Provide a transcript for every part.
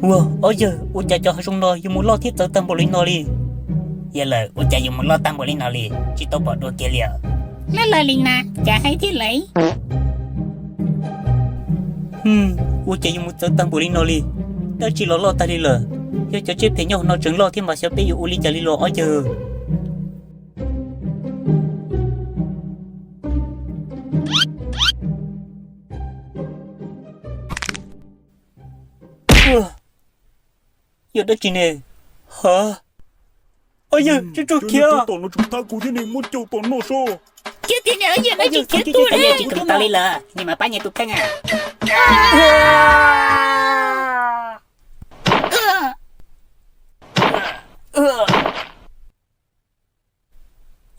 Ua, ob yawg, ua cas cov hav zoov no yuav mus loj thiab txawv tag npaum li no li? Yog lawm, ua cas yuav mus loj tag npaum li no li, tsis tau pom dua kiag li os. Loj loj li na, cas haib thiab lawm. Ua cas yuav mus txawv tag npaum li no li? Dab tsi los loj tag li lawm? Yog cov tsiaj phem nyob hauv no tseem loj thiab mas xyov peb yuav ua li cas li los ob yawg. Yog dab tsi ne? Ha, ob yawg, tsuag tsuag khiav. Tom no tsuas thab kuv thiab ne, muab caum tom no so. Khiav tiag ne, ob yawg, dab tsi khiav tuaj ne, tsis kam tas li lawm, nyias mam pab nyias tus kheej.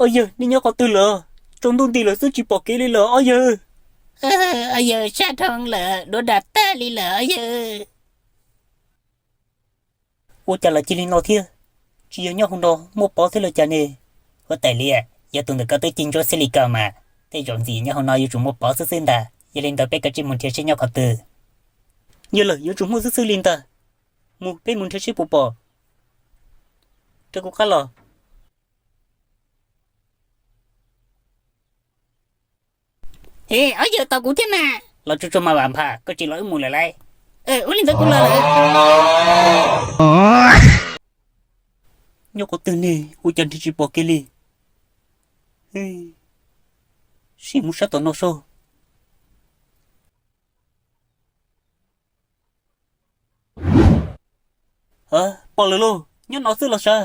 Ob yawg, nej nyob qhov twg lawm? Tsaus ntuj nti lawm xwb tsis pom kev li lawm ob yawg. Ob yawg, sab dhau lawm, duav dag tag li lawm ob yawg. Ua cas lawv cia li no thiab? Tsis yog nyob hauv no muaj pov thiab los cas ne? Huab tais liab, yog tus ntawm koj twb ci ntsuab xwb li ko mas, tej zaum ntxim nyob hauv no yuav tsum muaj pov xwb xwb ntag. Yog li ntawd peb kav tsij mus nrhiav seb nyob qhov twg. Yog lawm, yuav tsum muaj xwb xwb li ntag. Mus, peb mus nrhiav seb puas pom. Rau kuv qab los. Ob yawg, tos kuv thiab mas. Los tsuag tsuag mas Vam Phaj, koj tsis los wb mus lawm lauj. Ua li ntawd kuv los lawm. Nyob qhov twg ne, ua cas nrhiav tsis pom kiag li? Sim mus sab tom no soj. Pom lawm lauj, nyob no xwb los sav.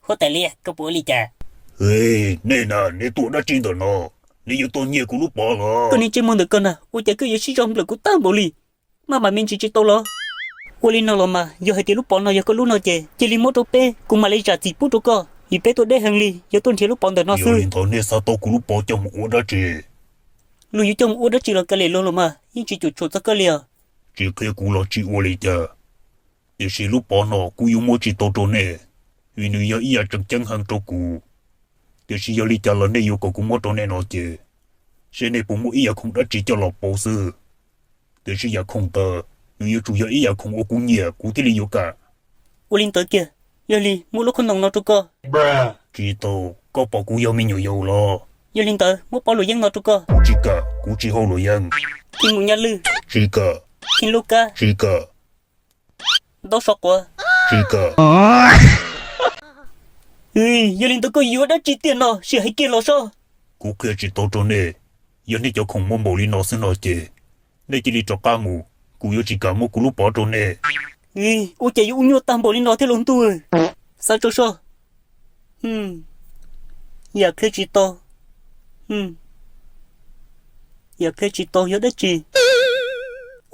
Huab tais liab, koj puas ua li cas? Nej na, nej tuaj dab tsi ntawm no? Nej yuav tuaj nyiag kuv lub pov los? Koj niag ntsej muag ntawm koj na, ua cas koj yuav sib zog nplawm kuv tag npaum li? Maj mam me ntsis tsis tau los? Ua li no los mas, yog hais tias lub pov no yog koj lub no ces cia li muab rau peb, kuv mam li zam txim pub rau koj, vim peb tuaj deb heev li, yog tuaj nrhiav lub pov ntawm no xwb. Yog li ntawd nej xav tau kuv lub pov coj mus ua dab tsi? Luag yuav coj mus ua dab tsi los kav liam luag los mas, yeej tsis cuam tshuam txog koj li os. Tsis qhia kuv los tsis ua li cas, tiam sis lub pov no kuv yuav muab tsis tau rau nej, vim nws yog ib yam tseem ceeb heev rau kuv. Tiam sis yog li cas los nej yuav kom kuv muab rau nej no ces, seb nej puas muaj ib yam khoom dab tsi coj los pauv xwb. Tiam sis yam khoom ntawd nws yuav tsum yog ib yam khoom uas kuv nyiam kuv thiaj li yuav kam. Ua li ntawd kiag, yog li muab lub khob noom no rau koj. Tsis tau, koj pom kuv yog me nyuam yaus los? Yog li ntawd muab pob luam yeeb no rau koj. Kuv tsis kam, kuv tsis haus luam yeeb. Khib mus nyaj lwj. Tsis kam. Khib lub kab. Tsis kam. Ntaub so quav. Tsis kam. Yog li ntawd koj yuav dab tsi tiag no, sim hais kiag los soj. Kuv qhia tsis tau rau nej, yog nej cov khoom muaj npaum li no xwb no ces, nej cia li rov qab mus, kuv yuav tsis kam muab kuv lub pov rau nej. Ua cas yuav ua nyuaj tag npaum li no thiab los ntuj? Xav tso soj. Yam qhia tsis tau. Yam qhia tsis tau yog dab tsi?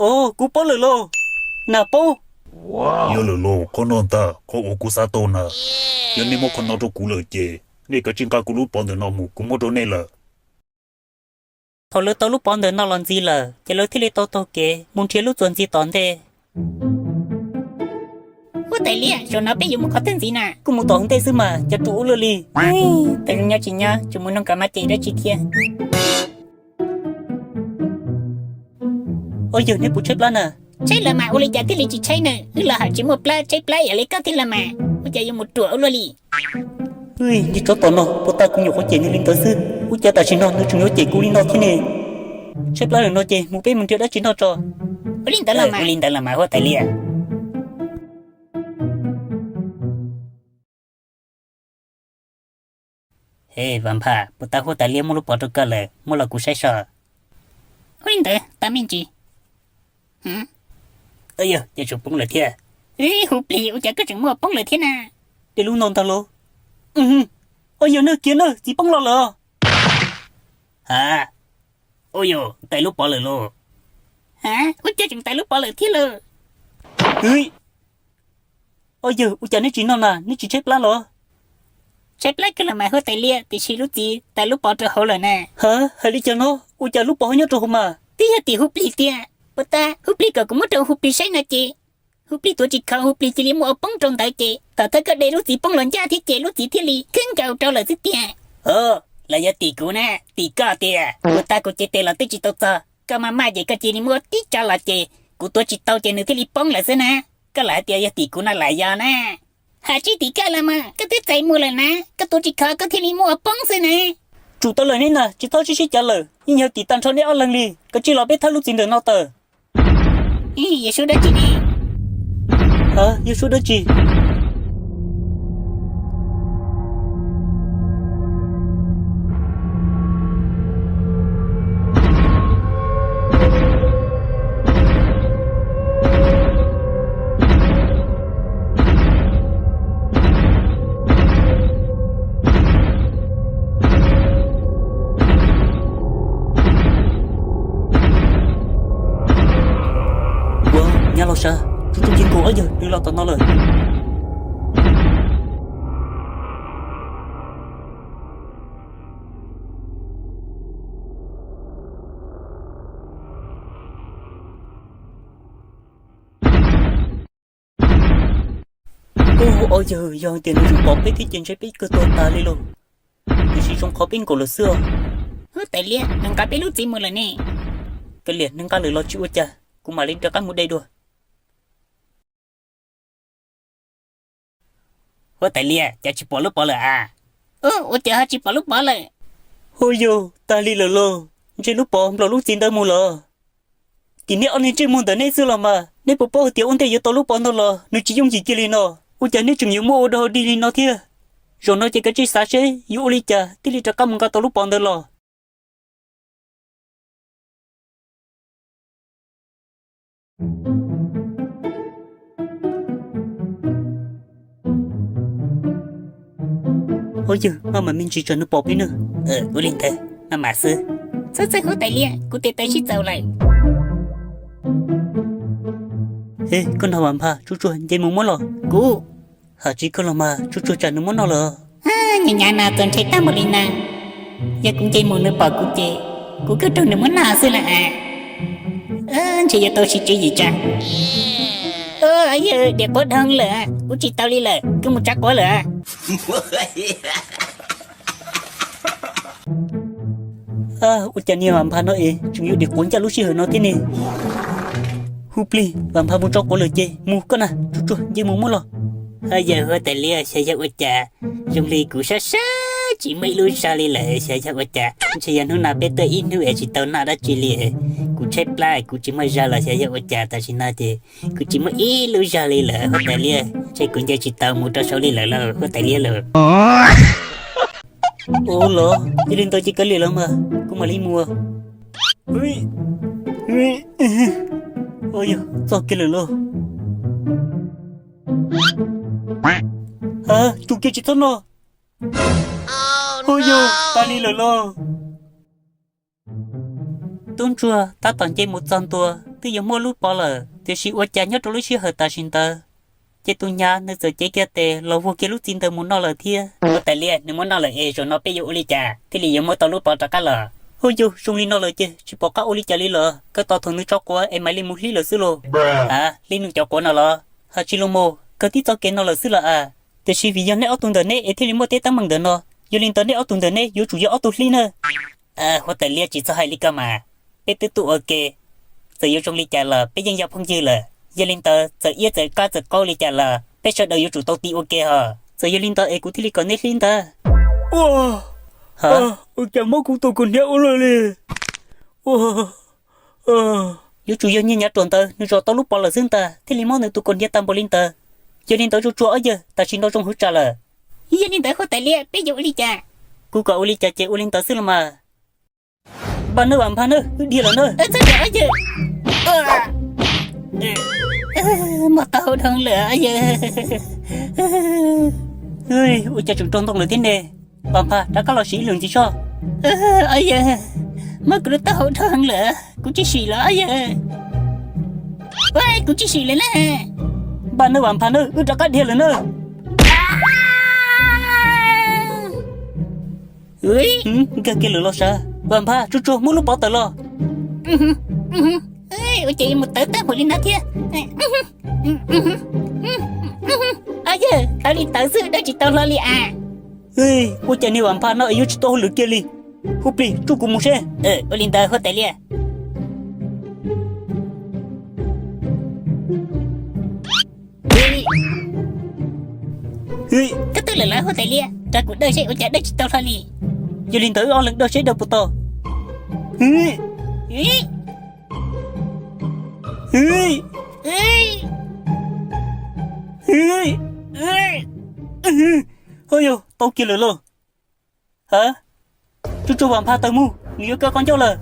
Os, kuv paub lawm lauj. Nas paub. Yog lawm lauj, qhov no ntag qhov uas kuv xav tau na. Yog nej muab qhov no rau kuv lawm ces, nej kav tsij nqa kuv lub pov ntawm no mus, kuv muab rau nej lawm. Thaum lawv tau lub pov ntawm no los ntxiv lawm ces lawv thiaj li tau taug kev mus nrhiav lub txuas ntxiv tom ntej. Huab tais liab, zaum no peb yuav mus qhov twg ntxiv na? Kuj mus tom hauv ntej xwb mas, cas ruam ua luaj li. Tab nyob tsis nyob, tseem mus noog kom mas ces dab tsi thiab. Ob yawg, neb puas tshaib plab na? Tshaib los mas, ua li cas thiaj li tsis tshaib na? Wb los hawm tsis muaj plab, tshaib plab ib yam li koj thiab los mas, ua cas yuav mus ruam ua luaj li. Niag tsov tom no, puag ta kuv nyuam qhuav cem nws li ntawd xwb, ua cas tam sim no nws tseem yuav cem kuv li no thiab ne? Tshaib plab lawm no ces mus peb mus nrhiav dab tsi noj tso. Ua li ntawd los mas, huab tais liab. He Vam Phaj, puag ta huab tais liab muab lub pov rau koj lawm, muab los kuv saib so. Ua li ntawd tau me ntsis. Yog, ces tsum poob lawm thiab. Hu plig, ua cas koj tseem muaj poob lawm thiab na? Dej lub no ntag los? Ua yog, nag kiag na, txiv poob los lawm. Ha, ua yog tais lub pov lawm lauj. Ha, ua cas tseem tais lub pov lawm thiab lauj? Ua yog, ua cas neb tsis noj na, neb tsis tshaib plab los? Tshaib plab kawg los mas huab tais liab, tiam sis lub txiv tais lub pov rau hauv lawm na. Ha, hais li cas no, ua cas lub pov ho nyob rau hauv mas? Twb yog tim hu plig tiag, puag ta hu plig kom kuv muab rau hu plig saib no ces, hu plig tuav tsis khov, hu plig cia li muab ua poob rau ntawd ces, thaum thawj koj de lub txiv poob los ncaj thiab ces lub txiv thiaj li khwb nkaus rau lawm xwb tiag. Los yog tim kuv na, tim koj tiag, puag ta kuv cev tes los twb tsis tau txog. Koj maj maj ces koj cia li muab tib tso los ces kuv tuav tsis tau ces nws thiaj li poob lawm xwb na. Koj lam hais tias yog tim kuv no lam yog na. Hais tsis tim koj los mas, koj twb txais muag lawm na, koj tuav tsis kho koj thiaj li muab ua poob xwb na. Tsum tau lawm neb na, tsis txhob sib sib cav lawm, yeej yog tim tag nrho neb ob leeg li, kav tsij los peb thawb lub txiv ntawm no tawm. Yog suab dab tsi ne? A, yog suab dab tsi? Ua, nyab los sav, tsuj tsuj ci nkaus ob yawg nws los tom no lawm. Ub, ob yawg, yog tias nws tseem pom peb thiab ces ntshe peb kawg tuag tas li lauj. Tiam sis zoo qhov peb nkaum lawm xwb os. Huab tais liab, nws nqa peb lub txiv mus lawm ne. Kav liam, nws nqa lawm los tsis ua cas, kuv mam li rov qab mus de dua. Huab tais liab, cas tsis pom lub pov lawm a? Ua cas ho tsis pom lub pov lawm? Huj yug, tag li lawm lauj, ntshe lub pov nplawm lub txiv ntawd mus lawm. Tim neb ob niag ntsej muag ntawm neb xwb los mas, neb puas paub hais tias ua ntej yuav tau lub pov ntawd los nws tsis yooj yim kiag li no, ua cas neb tseem yuav muab ua dog dig li no thiab? Zaum no ces kav tsij xav seb yuav ua li cas thiaj li rov qab mus nqa tau lub pov ntawd los. Huj yug, maj mam me ntsis tsam nws pom peb na. Ua li ntawd, maj mam xwb. Txhob txhawj huab tais liab, kuv tes taw sib txaus lawm. Ej, koj nrog Vam Phaj, Tsuj Tsuag nce mus muab los. Kuv. Haj tsis koj los mas, Tsuj Tsuag tsam nws muab noj lawm. Nyuam nyav no txaus ntshai tag npaum li na. Yog kuv nce mus nws pom kuv ces kuv kawg raug nws muab noj xwb lawm a. Ntshe yuav tau siv tswv yim tsa. Yawg, diam quav dhau lawm, ua tsis tau li lawm, kawg mus tsav quav lawm. Ua cas niag Vam Phaj no es tseem yuav diam quav ncaj lub sij hawm no thiab ne? Hu plig, Vam Phaj mus tso quav lawm ces mus koj na, Tsuj Tsuag nce mus muab los. Yawg huab tais liab, xyov yog ua cas zoo li kuv sab sab tsis muaj ib lub zog li lawm, xyov yog ua cas. Ntshe yog hnub no peb tuaj ib hnub es tsis tau noj dab tsi li. Kuv tshaib plab, kuv tsis muaj zog los xyov yog ua cas, tam sim no ces kuv tsis muaj ib lub zog li lawm huab tais liab. Ntshe kuv nce tsis tau mus rau saud li lawm lauj huab tais liab lauj. Ua los, yog li ntawd ces kav liam los mas, kuv mam li mus. Ua yog txog kiag lawm lauj. Ha, tsum kiag tsis txhob noj. Ua yog tas li lawm lauj. Tub ntsuag tab tom nce mus txog ntua twb yuav muaj lub pov lawm, tiam sis ua cas nyob rau lub sij hawm tam sim ntawd ces tus nyav nws txawm cev kiag tes los vuag kiag lub txiv ntawd mus noj lawm thiab. Huab tais liab, nws muab noj lawm es zaum no peb yuav ua li cas thiaj li yuav muab tau lub pov rov qab los? Huj yug, zoo li no lawm ces tsis pom qab ua li cas li lawm, kawg tos thaum nws tso quav es mam li mus hlib lawm xwb lauj. Ha, hlib nws cov quav no los? Ha, tsis los mus, kawg tib txoj kev no lawm xwb los as. Tiam sis vim yog neb ob tug ntawm neb es thiaj li muaj tej teeb meem ntawm no, yog li ntawd neb ob tug ntawm neb yuav tsum yog ob tug hlib na. Huab tais liab, tsis txhob hais li ko mas, peb twb tuaj ua ke, txawm yuav zoo li cas los peb yeej yog phooj ywg lawm. Yog li ntawd txawm iab txawm qab txawm qaub li cas los peb sawv daws yuav tsum tau ti ua ke hos. Txawm yog li ntawd es kuv thiaj li kom neb hlib ntag. Ua, ua cas muab kuv tus kaus hniav ua luaj li. Yuav tsum yog niag nyav ruam ntawd nws zom tau lub pov lawm xwb ntag thiaj li muab nws tus kaus hniav tag npaum li ntawd. Yog li ntawd Tsuj Tsuag ob yawg, tam sim no zoo hwv tsam lawm. Yog li ntawd huab tais liab, peb yuav ua li cas? Kuv kom ua li cas ces ua li ntawd xwb los mas. Npaj nawb Vam Phaj nawb, wb dhia lawm nawb. Txhob dhia ob yawg. Muaj taub hau dhau lawm ob yawg. Ua cas tseem raug ntoo lawm thiab ne? Vam Phaj, rov qab los sim ib lwm ntxiv soj. Ob yawg, muab kuv lub taub hau dhau heev lawm, kuv tsis sim lawm ob yawg. Kuv tsis sim lawm na. Npaj nawb Vam Phaj nawb, wb rov qab dhia lawm nawb. Nkag kiag lawm los sav. Vam Phaj, Tsuj Tsuag, muab lub pov tawm los. Ua cas yuav mus tawv tag npaum li ntawd thiab? Ob yawg, tawv li tawv xwb, dab tsis tau hlo li as. Ua cas niag Vam Phaj no es yuav tsis tau hauj lwm kiag li? Hu plig tsuj kuv mus seb. Ua li ntawd huab tais liab. Koj twb lawm los huab tais liab, rau kuv dawj seb ua cas dawj tsis tau hlo li. Yog li ntawd wb ob leeg dawj seb dawj puas tau. Ho yog tau kiag lawm lauj. Ha, tsuj tsuag Vam Phaj tawm mus, nws yuav kaw qhov ncauj lawm.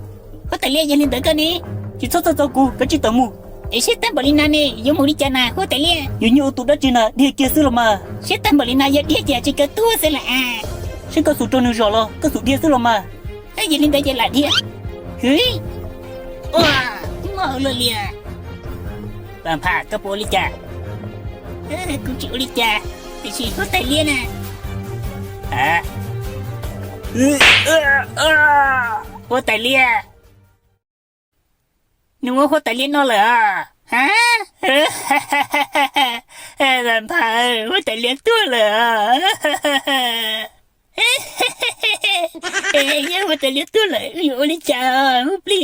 Huab tais liab, yog li ntawd koj ne? Tsis txhob txhawj txog kuv, kav tsij tawm mus. Es siab tawv npaum li no ne, yuav mus li cas na huab tais liab? Yus nyiaj ua tus dab tsi na, dhia kiag xwb los mas. Siab tawv npaum li no yog dhia cas tsis kaw tuag xwb lawm a. Seb koj xub rau nws zom los koj xub dhia xwb los mas. Yog li ntawd ces lam dhia. Hwv, ua, mob hauv luaj li. Vam Phaj, koj puas ua li cas? Kuv tsis ua li cas, tiam sis huab tais liab na. Huab tais liab, nws muab huab tais liab noj lawm os. Vam Phaj, huab tais liab tuag lawm os. Yog huab tais liab tuag lawm wb yuav ua li cas os, huab plig?